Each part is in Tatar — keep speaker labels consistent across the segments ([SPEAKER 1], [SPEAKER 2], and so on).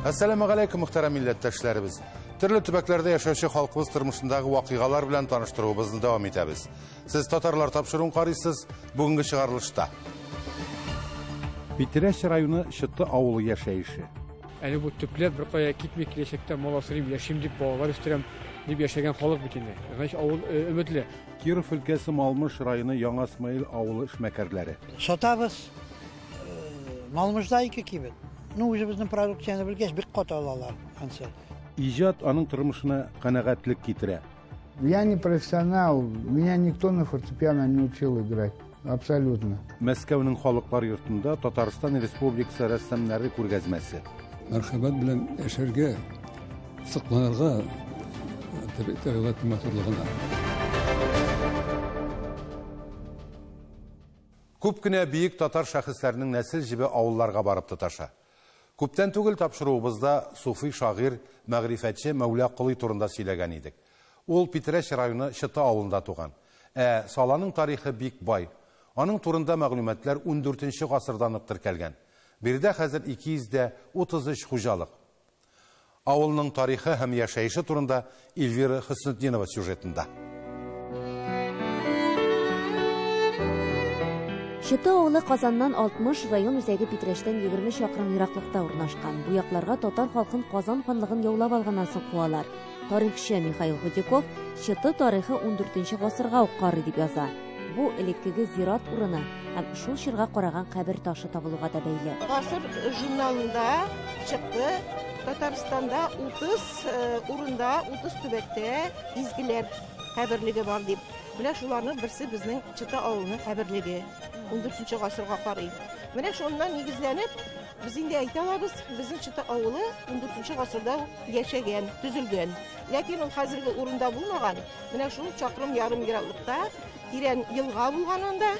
[SPEAKER 1] Әссәламегаләйкүм, мөхтәрәм милләттәшләребез. Төрле төбәкләрдә яшәүче халкыбыз тормышындагы вакыйгалар белән таныштыруыбызны дәвам итәбез. Сез татарлар тапшыруын карыйсыз, бүгенге чыгарылышта. Питрәч районы Чыты авылы яшәеше.
[SPEAKER 2] Әле бу төпләп бер кая китми, киләчәктә мал асрыйм, яшим дип, балалар үстерәм дип яшәгән халык бит инде. Значит, авыл өметле.
[SPEAKER 1] Киров өлкәсе Малмыж районы Яңа Смаил авылы эшмәкәрләре.
[SPEAKER 3] Сатабыз. Малмыжда ике кибет. Ну, үзебезнең продукцияне белгәч, бик каты алалар ансы.
[SPEAKER 1] Иҗат аның тормышына канәгатьлек китерә.
[SPEAKER 4] Я не профессионал, меня никто на фортепиано не учил играть. Абсолютно.
[SPEAKER 1] Мәскәүнең халыклар йортында Татарстан Республикасы рәссамнары күргәзмәсе.
[SPEAKER 5] Мәрхәмәт белән яшәргә, сокланырга табигать матурлыгына.
[SPEAKER 1] Күп кенә бөек татар шәхесләренең нәсел җебе авылларга барып тоташа. Күптән түгел тапшыруыбызда суфи шагыйрь, мәгърифәтче Мәүла Колый турында сөйләгән идек. Ул Питрәч районы Чыты авылында туган. Ә Саланың тарихы бик бай. Аның турында мәгълүматлар 14 гасырдан ук теркәлгән. Биредә хәзер 233 хуҗалык. Авылның тарихы һәм яшәеше турында Эльвира Хөснетдинова сюжетында.
[SPEAKER 6] Чыты авылы Казаннан 60, район үзәге Питрәчтән 20 чакрым ераклыкта урнашкан. Бу якларга татар халкын Казан ханлыгын яулап алганнан соң куалар. Тарихчы Михаил Худяков Чыты тарихы 14 гасырга ук карый дип яза. Бу элеккеге зират урыны һәм шул чорга караган кабер ташы табылуга да бәйле.
[SPEAKER 7] Гасыр журналында чыкты. Татарстанда 30 урында, 30 төбәктә изгеләр каберлеге бар дип. Менә шуларның берсе безнең Чыты авылының каберлеге. 14 гасырга карый. Менә шуннан нигезләнеп, без инде әйтә алабыз, безнең Чыты авылы 14 гасырда яшәгән, төзелгән. Ләкин ул хәзерге урында булмаган. Менә шул чакрым ярым ераклыкта тирән елга булган анда.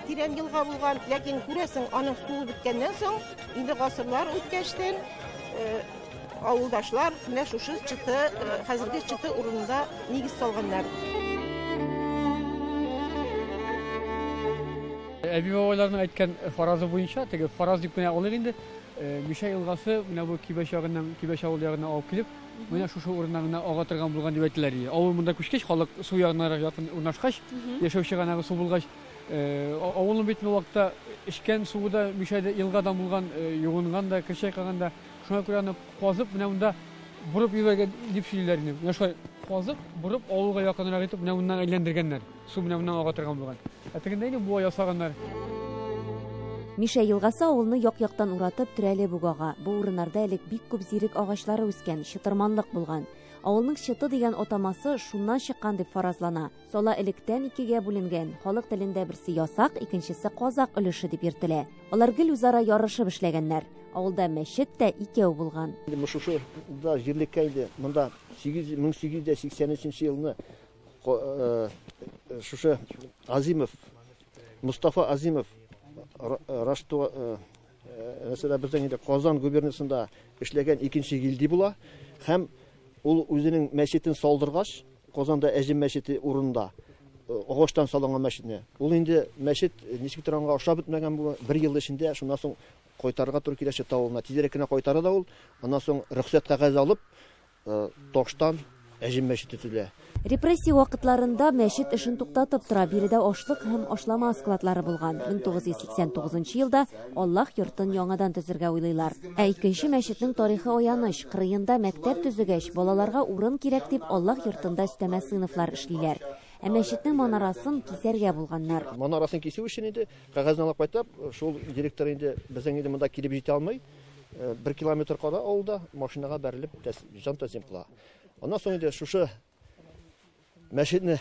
[SPEAKER 7] Тирән елга булган, ләкин күрәсең, аның суы беткәннән соң, инде гасырлар үткәчтен, авылдашлар менә шушы Чыты, хәзерге Чыты урынында нигез салганнар.
[SPEAKER 2] Әби бабайларның әйткән фаразы буенча, теге фараз дип кенә алыйк инде, Мишә елгасы менә бу Кибәч ягыннан, Кибәч авылы ягыннан алып килеп, менә шушы урыннан гына ага торган булган дип әйтәләр иде. Авыл монда күчкәч, халык су ягынарак якын урнашкач, яшәү чыганагы су булгач, авылның бит ул вакытта эчкән суы да Мишәдә елгадан булган, юынган да, кер чайкаган да. Шуңа күрә аны казып, менә монда борып йөргән дип сөйлиләр инде. Менә шулай казып, борып, авылга якынрак итеп, менә моннан әйләндергәннәр. Су менә моннан ага торган булган. Ә тегендә инде буа ясаганнар.
[SPEAKER 6] Мишә елгасы авылны як-яктан уратып, терәлеп үк ага. Бу урыннарда элек бик күп зирек агачлары үскән, чытырманлык булган. Авылның Чыты дигән атамасы шуннан чыккан дип фаразлана. Сала электән икегә бүленгән. Халык телендә берсе ясак, икенчесе казак өлеше дип йөртелә. Алар гел үзара ярышып эшләгәннәр. Авылда мәчет тә икәү булган.
[SPEAKER 8] Инде шушы да җирлеккә инде монда 1883 елны шушы Азимов, Мустафа Азимов Раштуа, мәсәлән, безнең инде Казан губернасында эшләгән икенче гильдий була һәм ул үзенең мәчетен салдыргач, Казанда Әҗем мәчете урынында агачтан салынган мәчетне. Ул инде мәчет ничек торганга ошап бетмәгән бу бер ел эчендә, шуннан соң кайтарырга туры килә Чыты авылына. Тизрәк кенә кайтара да ул, аннан соң рөхсәт кәгазе алып, таштан Әҗем мәчете төзелә.
[SPEAKER 6] Репрессия вакытларында мәчет эшен туктатып тора. Биредә ашлык һәм ашлама складлары булган. 1989 елда Аллаһ йортын яңадан төзергә уйлыйлар. Ә икенче мәчетнең тарихы аяныч. Кырыенда мәктәп төзегәч, балаларга урын кирәк дип Аллаһ йортында өстәмә сыйныфлар эшлиләр. Ә мәчетнең манарасын кисәргә булганнар.
[SPEAKER 8] Манарасын кисү өчен инде кәгазен алып кайтып, шул директор инде безнең инде монда килеп җитә алмый. 1 километр кала авылда машинага бәрелеп җан тәслим кыла. Аннан соң инде шушы мәчетне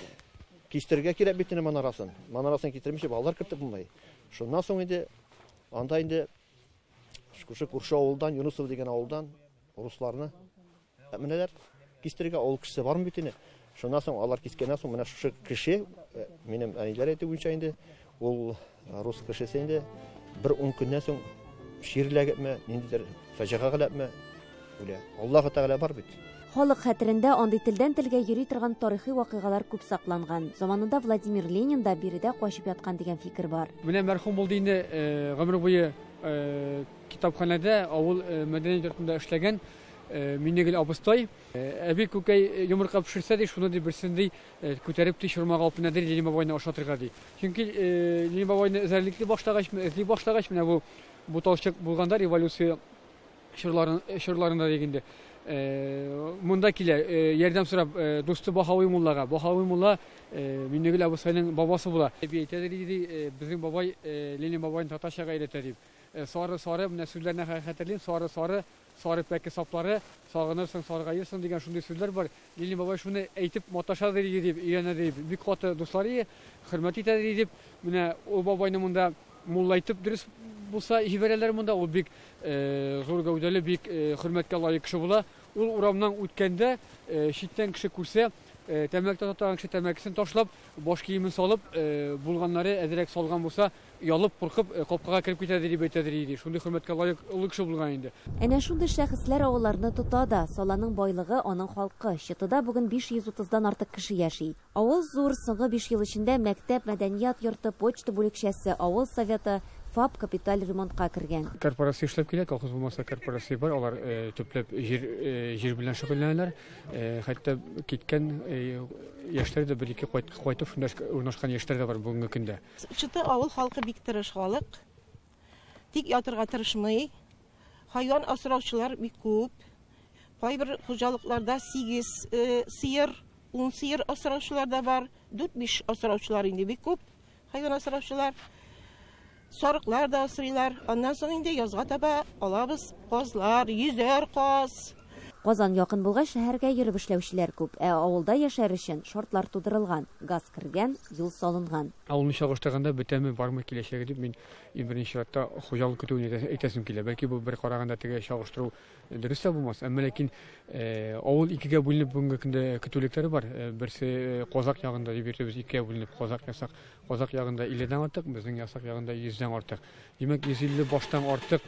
[SPEAKER 8] кистерергә кирәк бит инде манарасын. Манарасын китермичә балалар кертеп булмый. Шуннан соң инде анда инде шушы күрше авылдан, Юнусов дигән авылдан русларны менәләр кистерергә, авыл кешесе бармы бит инде. Шуннан соң алар кискәннән соң менә шушы кеше, минем әниләр әйтү буенча инде, ул рус кешесе инде бер 10 көннән соң чирләгепме, ниндидер фаҗига галәпме үлә. Аллаһы Тәгалә бар бит.
[SPEAKER 6] Халык хәтерендә андый телдән телгә йөри торган тарихи вакыйгалар күп сакланган. Заманында Владимир Ленин да биредә качып яткан дигән фикер бар.
[SPEAKER 2] Менә мәрхүм булды инде, гомер буе китапханәдә, авыл мәдәният йортында эшләгән Миннегөл абыстай. Әби күкәй йомырка пешерсә ди, шуны ди берсен ди күтәреп ди чормага алып менә ди Ленин бабайны ашатырга ди. Чөнки Ленин бабайны эзәрлекли башлагач, эзли башлагач, менә бу буталчык булганда революция чорларында дигәндә монда килә, ярдәм сорап дусты Баһави муллага. Баһави мулла Миннегөл абыстайның бабасы була. Әби әйтә ди, безнең бабай Ленин бабайны татарчага өйрәтә дип. Сары, сары, менә сүзләрне хәтерлим, сары, сары, сары пәке саплары, сагынырсың, саргаерсың дигән шундый сүзләр бар. Ленин бабай шуны әйтеп маташа дип, өйрәнә дип, бик каты дуслары, хөрмәт итә дип, менә ул бабайны монда мулла итеп дөрес булса җибәрәләр монда, ул бик зур гәүдәле, бик хөрмәткә лаек кеше була. Ул урамнан үткәндә читтән кеше күрсә, тәмәке тартган кеше тәмәкесен ташлап, баш киемен салып, булганнары әзрәк салган булса, ялып, куркып, капкага кереп китә дип әйтә иде. Шундый хөрмәткә лаек олы кеше булган инде.
[SPEAKER 6] Әнә шундый шәхесләр авылларны тота да, Саланың байлыгы аның халкы. Чытыда бүген 530-дан артык кеше яши. Авыл зур, соңгы 5 ел эчендә мәктәп, мәдәният йорты, почта бүлекчәсе, авыл советы, ФАП капиталь ремонтка кергән.
[SPEAKER 2] Корпорация эшләп килә, колхоз булмаса корпорация бар, алар төпләп җир белән шөгыльләнәләр. Хәтта киткән яшьләр дә бер-ике кайтып шунда урнашкан яшьләр дә бар бүгенге көндә.
[SPEAKER 7] Чыты авыл халкы бик тырыш халык. Тик ятырга тырышмый. Хайван асраучылар бик күп. Кайбер хуҗалыкларда 8 сыер, 10 сыер асраучылар да бар. 4-5 асраучылар инде бик күп. Хайван асраучылар. Сарыклар да асрыйлар. Аннан соң инде язга таба алабыз казлар, йөзәр каз.
[SPEAKER 6] Казан якын булгач, шәһәргә йөреп эшләүчеләр күп. Ә авылда яшәр өчен шартлар тудырылган, газ кергән, юл салынган.
[SPEAKER 2] Авылны чагыштырганда бетәме, бармы киләчәге дип мин иң беренче чиратта хуҗалык көтүен әйтәсем килә. Бәлки бу бер караганда теге чагыштыру дөрес тә булмас. Әмма ләкин авыл икегә бүленеп бүгенге көндә көтүлекләре бар. Берсе Казак ягында дип йөртәбез, икегә бүленеп Казак ясак. Казак ягында 50-дән артык, безнең ясак ягында 100-дән артык. Димәк, 150 баштан артык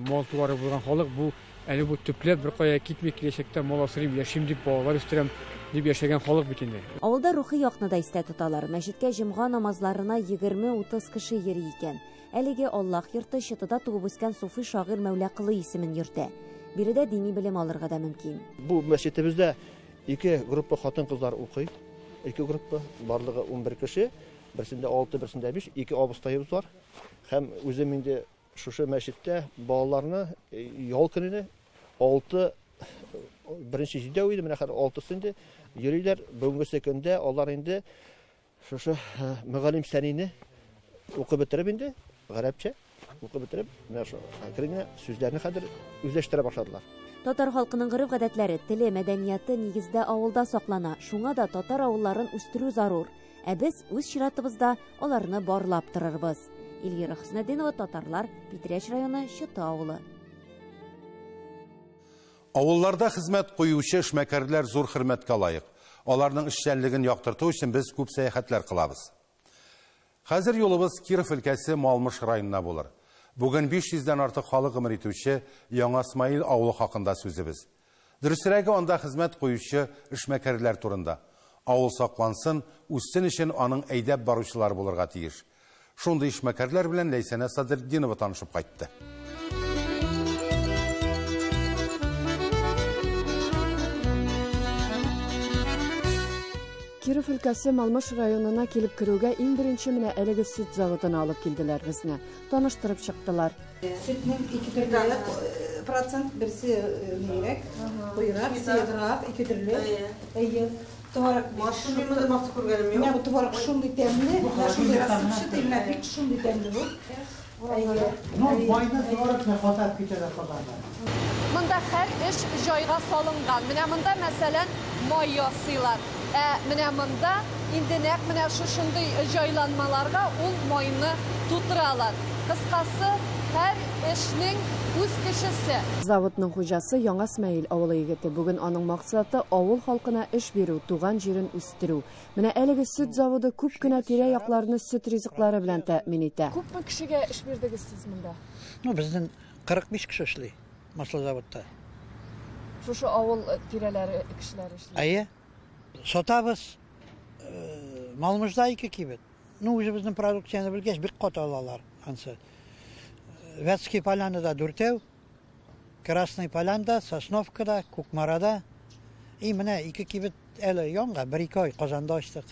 [SPEAKER 2] мал-туары булган халык бу әле бу төпләп бер кая китми, киләчәктә мал асрыйм, яшим дип, балалар үстерәм дип яшәгән халык бит инде.
[SPEAKER 6] Авылда рухи якны да истә тоталар. Мәчеткә җомга намазларына 20-30 кеше йөри икән. Әлеге Аллаһ йорты Чытыда туып үскән суфи шагыйрь Мәүлә Колый исемен йөртә. Биредә дини белем алырга да мөмкин.
[SPEAKER 8] Бу мәчетебездә ике группа хатын-кызлар укый. Ике группа, барлыгы 11 кеше. Берсендә 6, берсендә 5, ике абыстайыбыз бар. Һәм үзем инде шушы мәчеттә балаларны ял көненә 6, беренче җидәү иде, менә хәзер 6-сы инде йөриләр. Бүгенге көндә алар инде шушы мөгаллим сәнине укып бетереп инде, гарәпчә укып бетереп, менә шу әкрен генә сүзләрне хәзер үзләштерә башладылар.
[SPEAKER 6] Татар халкының гореф-гадәтләре, теле, мәдәнияте нигездә авылда саклана. Шуңа да татар авылларын үстерү зарур. Ә без үз чиратыбызда аларны барлап торырбыз. Эльвира Хөснетдинова, Татарлар, Питрәч районы, Чыты авылы.
[SPEAKER 1] Авылларда хезмәт куючы эшмәкәрләр зур хөрмәткә лаек. Аларның эшчәнлеген яктырту өчен без күп сәяхәтләр кылабыз. Хәзер юлыбыз Киров өлкәсе Малмыж районына булыр. Бүген 500-дән артык халык гомер итүче Яңа Смаил авылы хакында сүзебез. Дөресрәге, анда хезмәт куючы эшмәкәрләр турында. Авыл саклансын, үссен өчен аның әйдәп баручылар булырга тиеш. Шундый эшмәкәрләр белән Ләйсәнә Садретдинова танышып кайтты.
[SPEAKER 9] Киров өлкәсе Малмыж районына килеп керүгә иң беренче менә әлеге сөт заводына алып килделәр безне. Таныштырып чыктылар.
[SPEAKER 10] Сөтнең ике төрле процент, берсе нирәк, куйрак, сыеграк, ике төрле. Әйе. Творог менә бу творог шундый тәмле, менә шундый рассыпчатый, менә бик шундый тәмле бу.
[SPEAKER 3] Ну, майны творогны катап китә дә каталар.
[SPEAKER 11] Монда һәр эш җайга салынган. Менә монда, мәсәлән, май ясыйлар. Ә менә монда инде нәкъ менә шушындый җайланмаларга ул майны тутыралар. Кыскасы, һәр эшнең үз кешесе.
[SPEAKER 9] Заводның хуҗасы Яңа Смаил авылы егете. Бүген аның максаты авыл халкына эш бирү, туган җирен үстерү. Менә әлеге сөт заводы күп кенә тирә-якларны сөт ризыклары белән тәэмин итә.
[SPEAKER 11] Күпме кешегә эш бирдегез сез монда?
[SPEAKER 3] Ну, безнең 45 кеше эшли маслозаводта.
[SPEAKER 11] Шушы авыл тирәләре кешеләре эшли.
[SPEAKER 3] Әйе. Сатабыз. Малмыжда ике кибет. Ну, үзебезнең продукцияне белгәч, бик каты алалар ансы. Вятский Полянада дүртәү, Красный Полянда, Сосновкада, Кукмарада. И менә ике кибет әле яңа, бер-ике ай Казанда ачтык.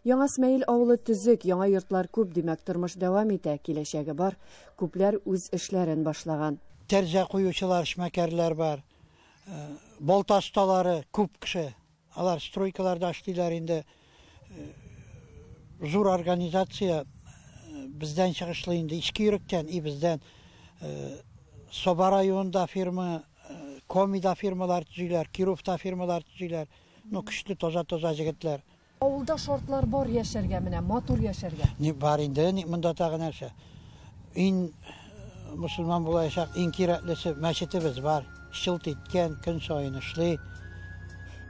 [SPEAKER 9] Яңа Смәел авылы төзек, яңа йортлар күп, димәк, тормыш дәвам итә, киләчәге бар. Күпләр үз эшләрен башлаган.
[SPEAKER 3] Тәрҗә куючылар, эшмәкәрләр бар. Балта осталары күп кеше. Алар стройкаларда эшлиләр инде. Зур организация бездән чыгышлы инде, Иске Йөректән и бездән. Саба районында фирма, Комида фирмалар төзиләр, Кировта фирмалар төзиләр. Ну, көчле, таза-таза җегетләр.
[SPEAKER 11] Авылда шартлар бар яшәргә, менә матур яшәргә.
[SPEAKER 3] Ни бар инде, ни монда тагы нәрсә? Иң мусульман булачак, иң кирәклесе мәчетебез бар. Чылт иткән, көн саен эшли.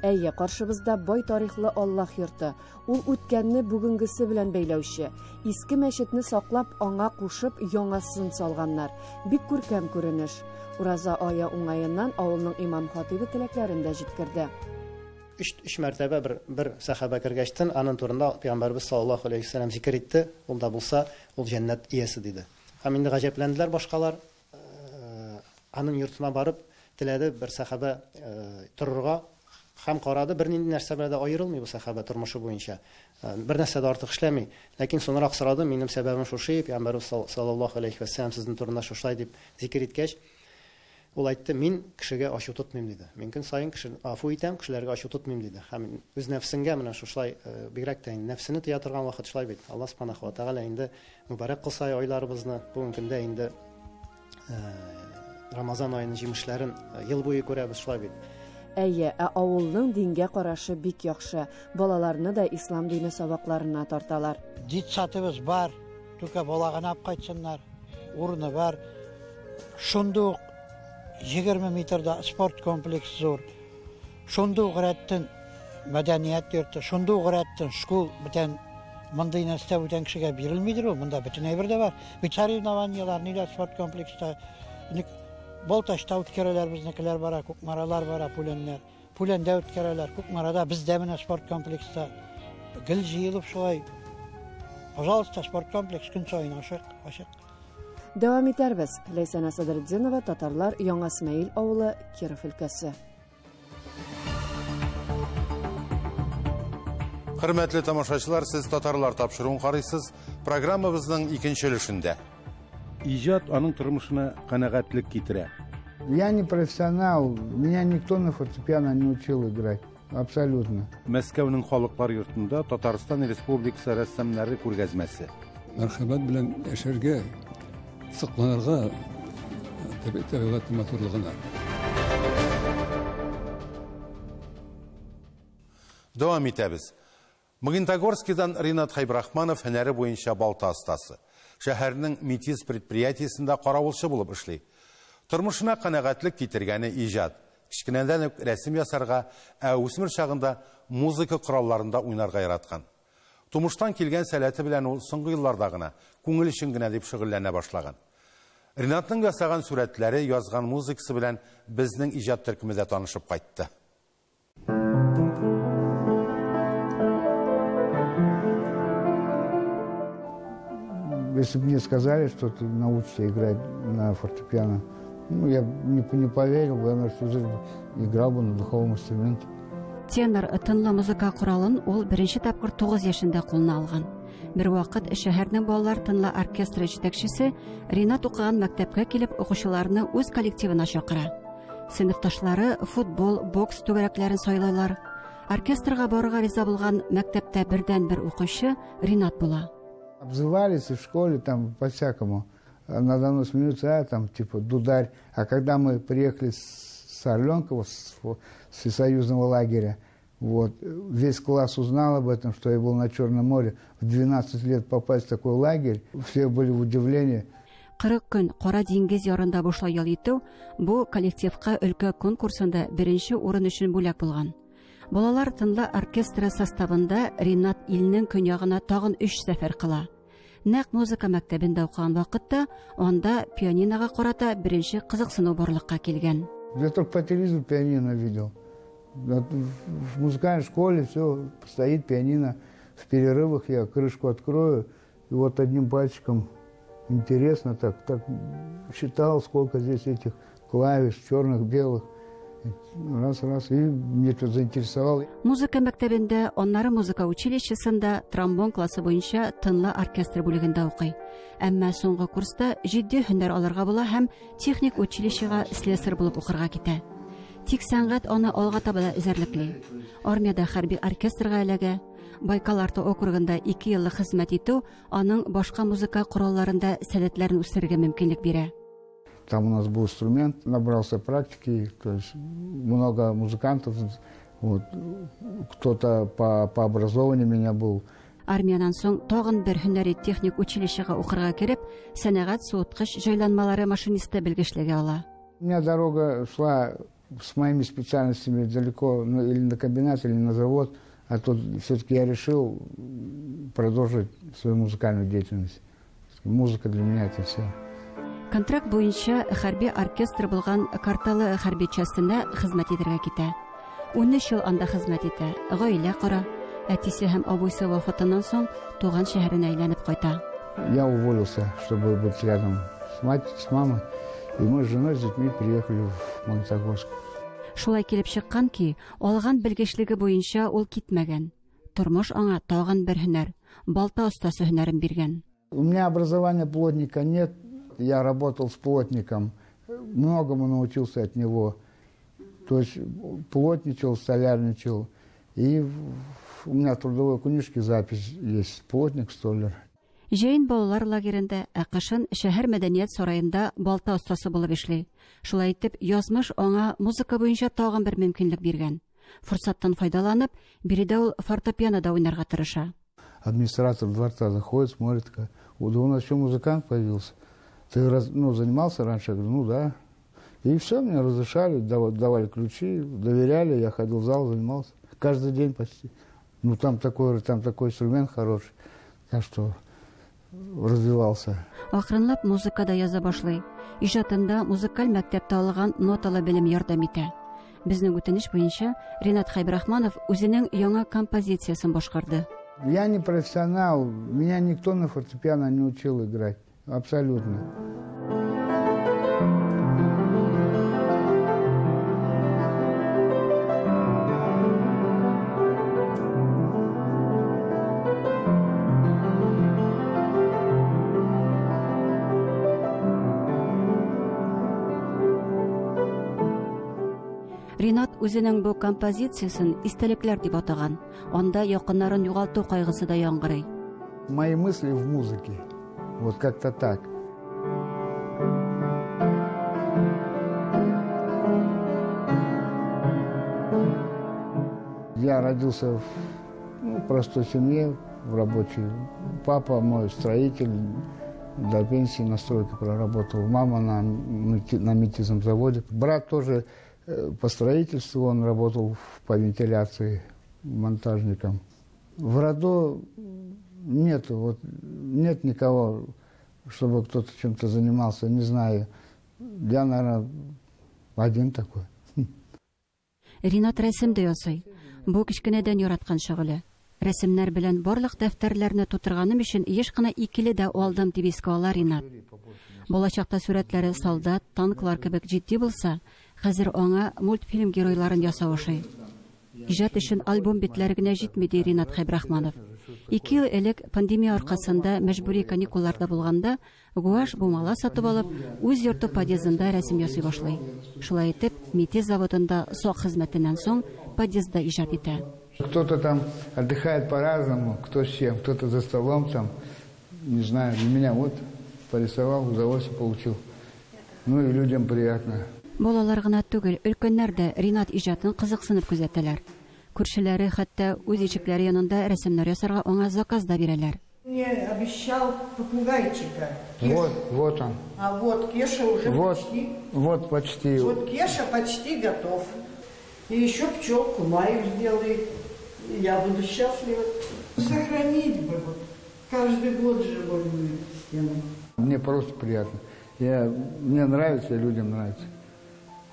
[SPEAKER 9] Әйе, каршыбызда бай тарихлы Аллаһ йорты. Ул үткәнне бүгенгесе белән бәйләүче. Иске мәчетне саклап, аңа кушып, яңасын салганнар. Бик күркәм күренеш. Ураза ае уңаеннан авылның имам-хатыйбы теләкләрен дә җиткерде.
[SPEAKER 12] Өч, өч мәртәбә бер, бер сәхабә кергәчтен, анын турында Пәйгамбәребез саллаллаһу галәйһи вә сәлләм зикер итте, ул да булса, ул җәннәт иясе, диде. Һәм инде гаҗәпләнделәр башкалар, анын йортына барып, теләде бер сәхабә торырга, һәм карады, бернинди нәрсә белән дә аерылмый бу сәхабә тормышы буенча, бер нәрсә дә артык эшләми. Ләкин сонрак сорады, минем сәбәбем шушы, Пәйгамбәребез саллаллаһу галәйһи вә сәлләм сезнең турында шушылай дип зикер иткәч, Ул әйтте, Мин кешегә ачу тотмыйм, диде. Мин көн саен кеше гафу итәм, кешеләргә ачу тотмыйм, диде. Һәм үз нәфсеңгә менә шушылай, бигрәк тә инде нәфсене тыя торган вакыт шулай бит. Алла Субханаху ва Тәгалә инде мөбарәк кылса айларыбызны, бүгенге көндә инде Рамазан аеның җимешләрен ел буе күрәбез, шулай бит.
[SPEAKER 9] Әйе, ә авылның дингә карашы бик яхшы. Балаларны да ислам дине сабакларына тарталар.
[SPEAKER 3] Детсадыбыз бар, Түкә бала гына алып кайтсыннар, урыны бар. Шундый ук 20 метрда спорт комплекс зур. Шундый ук рәттән мәдәният йорты, шундый ук рәттән школ, бүтән мондый нәрсә бүтән кешегә бирелмидер ул, монда бөтен әйбер дә бар. Бит соревнованиелар, ниләр спорт комплекста, Балтачта үткәрәләр, безнекеләр бара, Кукмаралар бара, Пүләннәр. Пүләндә үткәрәләр, Кукмарада, бездә менә спорт комплекста. Гел җыелып шулай. Пожалуйста, спорт комплекс көн саен ачык, ачык.
[SPEAKER 9] Дәвам итәрбез. Ләйсәнә Садретдинова, Татарлар, Яңа Смәел авылы, Киров өлкәсе.
[SPEAKER 1] Хөрмәтле тамашачылар, сез Татарлар тапшыруын карыйсыз. Программабызның икенче өлешендә. Иҗат аның тормышына канәгатьлек китерә.
[SPEAKER 4] Я не профессионал, меня никто на фортепиано не учил играть. Абсолютно.
[SPEAKER 1] Мәскәүнең Халыклар йортында Татарстан Республикасы рәссамнары күргәзмәсе.
[SPEAKER 5] Мәрхәмәт белән яшәргә, сокланырга табигатьнең матурлыгына.
[SPEAKER 1] Дәвам итәбез. Магнитогорскидан Ринат Хәйбрахманов һөнәре буенча балта остасы. Шәһәрнең Метиз предприятиесендә каравылчы булып эшли. Тормышына канәгатьлек китергәне иҗат. Кечкенәдән үк рәсем ясарга, ә үсмер чагында музыка коралларында уйнарга яраткан. Тумыштан килгән сәләте белән ул соңгы елларда гына, күңел өчен генә дип шөгыльләнә башлаган. Ринатның ясаган сурәтләре, язган музыкасы белән безнең иҗат төркеме дә танышып кайтты.
[SPEAKER 4] Если бы мне сказали, что ты научишься играть на фортепиано, ну, я не поверил бы, я, наверное, всю жизнь играл бы на духовом инструменте.
[SPEAKER 13] Тенор тынлы музыка коралын ул беренче тапкыр 9 яшендә кулына алган. Бервакыт шәһәрнең балалар тынлы оркестры җитәкчесе Ринат укыган мәктәпкә килеп укучыларны үз коллективына чакыра. Сыйныфташлары футбол, бокс түгәрәкләрен сайлыйлар. Оркестрга барырга риза булган мәктәптә бердәнбер укучы Ринат була.
[SPEAKER 4] Обзывались и в школе там по-всякому. Надо мной смеются, а там типа дударь. А когда мы приехали с Орленкова, с всесоюзного лагеря, вот, весь класс узнал об этом, что я был на Черном море. В 12 лет попасть в такой лагерь, все были в удивлении.
[SPEAKER 13] 40 көн Кара диңгез ярында бушлай ял итү бу коллективка өлкә конкурсында беренче урын өчен бүләк булган. Балалар тынлы оркестры составында Ринат илнең көньягына тагын өч сәфәр кыла. Нәкъ музыка мәктәбендә укыган вакытта анда пианинога карата беренче кызыксыну барлыкка килгән.
[SPEAKER 4] Я только по телевизору пианино видел. В музыкальной школе все стоит пианино. В перерывах я крышку открою и вот одним пальчиком Интересно так считал, сколько здесь этих клавиш, черных, белых. Раз, раз, и мне это заинтересовало.
[SPEAKER 13] Музыка мәктәбендә, аннары музыка училищесында тромбон классы буенча тынлы оркестр бүлегендә укый. Әмма соңгы курста җитди һөнәр алырга була һәм техник училищега слесарь булып укырга китә. Тик сәнгать аны алга таба да эзәрлекли. Армиядә хәрби оркестрга эләгә. Байкал арты округында 2 еллык хезмәт итү аның башка музыка коралларында сәләтләрен үстерергә мөмкинлек бирә.
[SPEAKER 4] Там у нас был инструмент, набрался практики, то есть много музыкантов, вот, кто-то по образованию меня был.
[SPEAKER 13] Армиянан соң тагын бер һөнәри техник училищега укырга кереп, сәнәгать суыткыч җайланмалары машинисты белгечлеге ала.
[SPEAKER 4] У меня дорога шла с моими специальностями далеко, ну, или на комбинат, или на завод, а тут все-таки я решил продолжить свою музыкальную деятельность. Музыка для меня это все.
[SPEAKER 13] Контракт буенча хәрби оркестр булган Карталы хәрби частендә хезмәт итәргә китә. 13 ел анда хезмәт итә, гаилә кора. Әтисе һәм абыйсы вафатыннан соң туган шәһәренә әйләнеп кайта.
[SPEAKER 4] Я уволился, чтобы быть рядом с матерью, с мамой. И мы с женой, с детьми приехали в Магнитогорск.
[SPEAKER 13] Шулай килеп чыккан ки, алган белгечлеге буенча ул китмәгән. Тормыш аңа тагын бер һөнәр, балта остасы һөнәрен биргән.
[SPEAKER 4] У меня образования плотника нет. Я работал с плотником, многому научился от него. То есть плотничал, столярничал. И у меня в трудовой книжке запись есть: плотник, столяр.
[SPEAKER 13] Җәен балалар лагерендә, ә кышын шәһәр мәдәният сараенда балта остасы булып эшли. Шулай итеп, язмыш аңа музыка буенча тагын бер мөмкинлек биргән. Форсаттан файдаланып, биредә ул фортепианода уйнарга тырыша.
[SPEAKER 4] Администратор дворца заходит, смотрит, такая: «Да у нас еще музыкант появился. Ты занимался раньше?» Я говорю: ну да. И все, мне разрешали, давали ключи, доверяли, я ходил в зал, занимался. Каждый день почти. Ну там такой инструмент хороший, так что развивался.
[SPEAKER 13] Акрынлап музыкада яза башлый. Иҗатында музыкаль мәктәптә алган ноталы белем ярдәм итә. Безнең үтенеч буенча Ринат Хәйбрахманов үзенең яңа композициясен башкарды.
[SPEAKER 4] Я не профессионал, меня никто на фортепиано не учил играть. Абсолютно.
[SPEAKER 13] Ринат үзенең бу композициясен истәлекләр дип атаган. Анда якыннарын югалту кайгысы да яңгырый.
[SPEAKER 4] Мои мысли в музыке. Вот как-то так. Я родился в простой семье, в рабочей. Папа мой строитель, до пенсии на стройке проработал. Мама на метизном заводе. Брат тоже по строительству, он работал по вентиляции монтажником. В роду нету, нет никого, чтобы кто-то чем-то занимался, не знаю. Я, наверное, один такой.
[SPEAKER 13] Ринат рәсем дә ясый. Бу кечкенәдән яраткан шөгыле. Рәсемнәр белән барлык дәфтәрләрне тутырганым өчен еш кына икеле дә алдым дип искә ала Ринат. Балачакта сурәтләре солдат, танклар кебек җитди булса, хәзер аңа мультфильм геройларын ясау ошый. Иҗат өчен альбом битләре генә җитми, ди Ринат Хәйбрахманов. 2 ел элек пандемия аркасында мәҗбүри каникулларда булганда, гуашь бумала сатып алып, үз йорты подъездында рәсем ясый башлый. Шулай итеп, метиз заводында сак хезмәтеннән соң подъездда иҗат итә.
[SPEAKER 4] Кто-то там отдыхает по-разному, кто с чем, кто-то за столом там, не знаю, для меня вот порисовал, удовольствие получил. Ну и людям приятно.
[SPEAKER 13] Балалар гына түгел, өлкәннәр дә Ринат иҗатын кызыксынып күзәтәләр. Күршеләре хәтта үз ишекләре янында рәсемнәр ясарга аңа заказ да бирәләр.
[SPEAKER 14] Мне обещал попугайчика.
[SPEAKER 4] Вот, вот он.
[SPEAKER 14] А вот Кеша уже
[SPEAKER 4] вот,
[SPEAKER 14] почти.
[SPEAKER 4] Вот почти.
[SPEAKER 14] Вот Кеша почти готов. И еще пчелку Маю сделает. И я буду счастлива. Сохранить бы вот. Каждый год живой будет стену.
[SPEAKER 4] Мне просто приятно. Мне нравится, и людям нравится.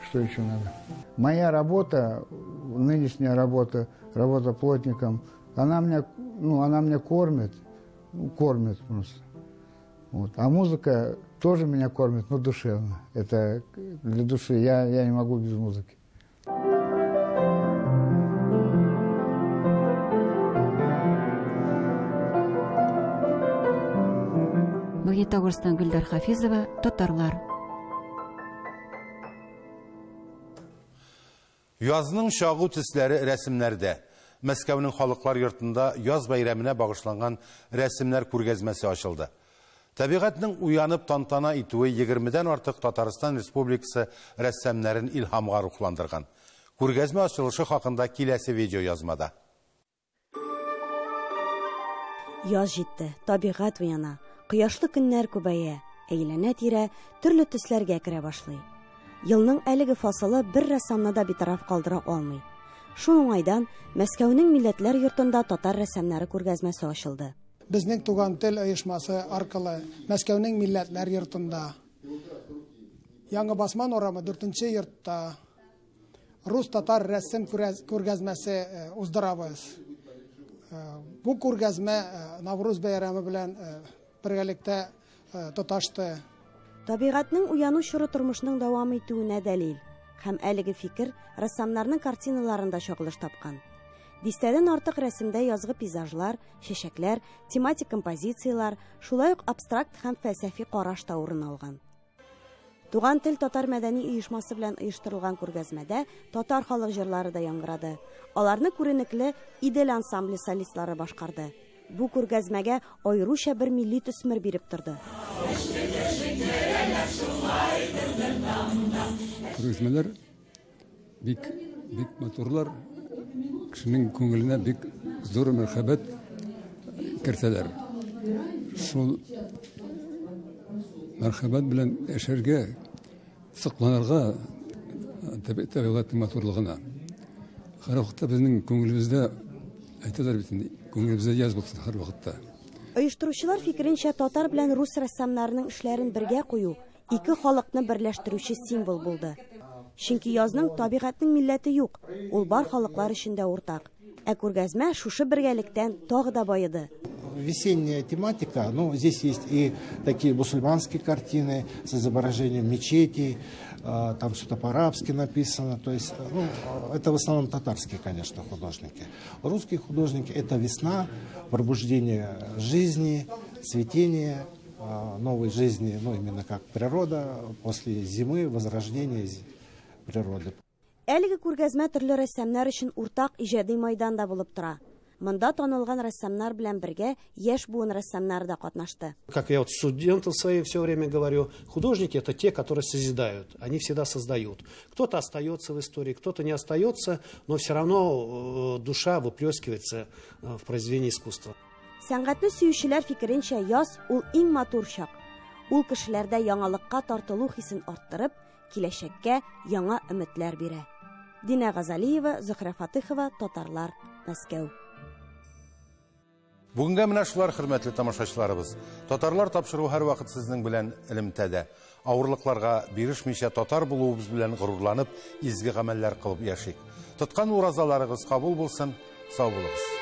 [SPEAKER 4] Что еще надо? Моя работа, нынешняя работа, работа плотником, она меня кормит, кормит просто. Вот. А музыка тоже меня кормит, но душевно. Это для души. Я не могу без музыки.
[SPEAKER 13] Магнитогорсктан Гөлдар Хафизова, Татарлар.
[SPEAKER 1] Язның чагу төсләре рәсемнәрдә. Мәскәүнең халыклар йортында яз бәйрәменә багышланган рәсемнәр күргәзмәсе ачылды. Табигатьнең уянып тантана итүе 20-дән артык Татарстан Республикасы рәссамнарын илһамга рухландырган. Күргәзмә ачылышы хакында киләсе видео язмада.
[SPEAKER 6] Яз җитте, табигать уяна, кояшлы көннәр күбәя, әйләнә-тирә төрле төсләргә керә башлый. Елның әлеге фасылы бер рәссамны да битараф калдыра алмый. Шул уңайдан Мәскәүнең Милләтләр йортында татар рәссамнары күргәзмәсе ачылды.
[SPEAKER 15] Безнең Туган тел оешмасы аркылы Мәскәүнең Милләтләр йортында, Яңа Басман урамы 4-нче йортта рус-татар рәсем күргәзмәсе уздырабыз. Бу күргәзмә Навруз бәйрәме белән бергәлектә тоташты.
[SPEAKER 6] Табигатьнең уяну чоры тормышның дәвам итүенә дәлил. Һәм әлеге фикер рәссамнарның картиналарында чагылыш тапкан. Дистәдән артык рәсемдә язгы пейзажлар, чәчәкләр, тематик композицияләр, шулай ук абстракт һәм фәлсәфи караш та урын алган. Туган тел татар мәдәни оешмасы белән оештырылган күргәзмәдә татар халык җырлары да яңгырады. Аларны күренекле Идел ансамбле солистлары башкарды. Бу күргәзмәгә аеруча бер милли төсмер биреп торды.
[SPEAKER 5] Күргәзмәләр бик бик матурлар, кешенең күңеленә бик зур мәрхәбәт кертәләр. Шул мәрхәбәт белән яшәргә, сокланырга табигатьнең матурлыгына. Һәрвакытта безнең күңелебездә, әйтәләр бит инде, күңелебездә яз булсын һәрвакытта.
[SPEAKER 6] Оештыручылар фикеренчә, татар белән рус рәссамнарының эшләрен бергә кую ике халыкны берләштерүче символ булды. Чөнки язның табигатьнең милләте юк, ул бар халыклар өчен дә уртак. Ә күргәзмә шушы бергәлектән тагы да баеды.
[SPEAKER 16] Весенняя тематика, ну, здесь есть и такие мусульманские картины с изображением мечетей, там что-то по-арабски написано, то есть, ну, это в основном татарские, конечно, художники. Русские художники – это весна, пробуждение жизни, цветение новой жизни, ну, именно как природа, после зимы, возрождение природы.
[SPEAKER 6] Әлеге күргәзмә төрле рәссамнар өчен уртак иҗади майдан да булып тора. Монда танылган рәссамнар белән бергә яшь буын рәссамнары да катнашты.
[SPEAKER 17] Как я вот студентам своим все время говорю, художники это те, которые созидают, они всегда создают. Кто-то остается в истории, кто-то не остается, но все равно душа выплескивается в произведении искусства.
[SPEAKER 6] Сәнгатьне сөючеләр фикеренчә, яз ул иң матур чак. Ул кешеләрдә яңалыкка тартылу хисен арттырып, киләчәккә яңа өметләр бирә. Динә Газалиева, Зөһрә Фатыхова, Татарлар, Мәскәү.
[SPEAKER 1] Бүгенгә менә шулар, хөрмәтле тамашачыларыбыз. Татарлар тапшыруы һәрвакыт сезнең белән элемтәдә. Авырлыкларга бирешмичә татар булуыбыз белән горурланып, изге гамәлләр кылып яшик. Тоткан уразаларыгыз кабул булсын. Сау булыгыз.